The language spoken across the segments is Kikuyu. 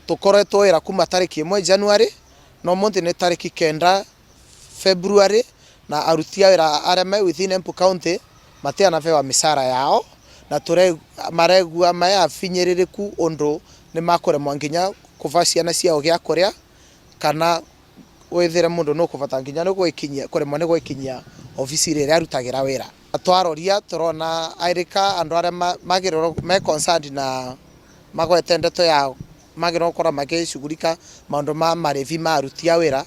Tukoretwo wira kuma tariki 1 January no munthi ni tariki 9 February na aruti a wira aria me within Embu County matianabewa micara yao na maregua me abinyiririku undu ni makuremwa nginya kuba ciana ciao gia kuria kana withire mundu nukubata nginya ni gwikinyia kuremwa ni gwikinyia ofisi iria arutagira wira. Twaroria turona airika andu aria magirwo me concerned na magwete ndeto ya magirwo gukorwo magicugurika maundu ma marivi ma aruti a wira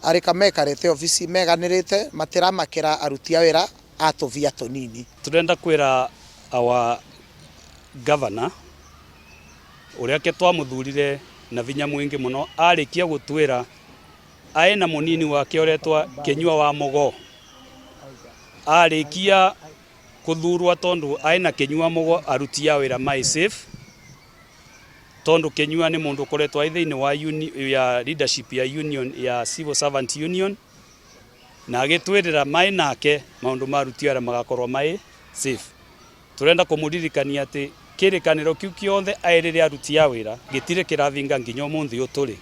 arika mekarite ofisi meganirite matiramakira aruti a wira a tuvia tunini. Turenda kwira our governor uria ke twamuthurire na vinya mwingi muno arikia gutwira ae na munini wake uretwa Kinyua wa Mugo arikia kuthurwa tondu ae na Kinyua Mugo aruti a wira mai safe tondu Kinyua ni mundu ukoretwo ai thiini wa ya leadership ya union ya Civil Servant Union na agitwirira mai nake maundu ma aruti a wira magakorwo mai safe. Turenda kumuririkania ati kirikaniro kiu kiothe airire aruti a wira gitire kiravinga nginya umuthi uyu turi.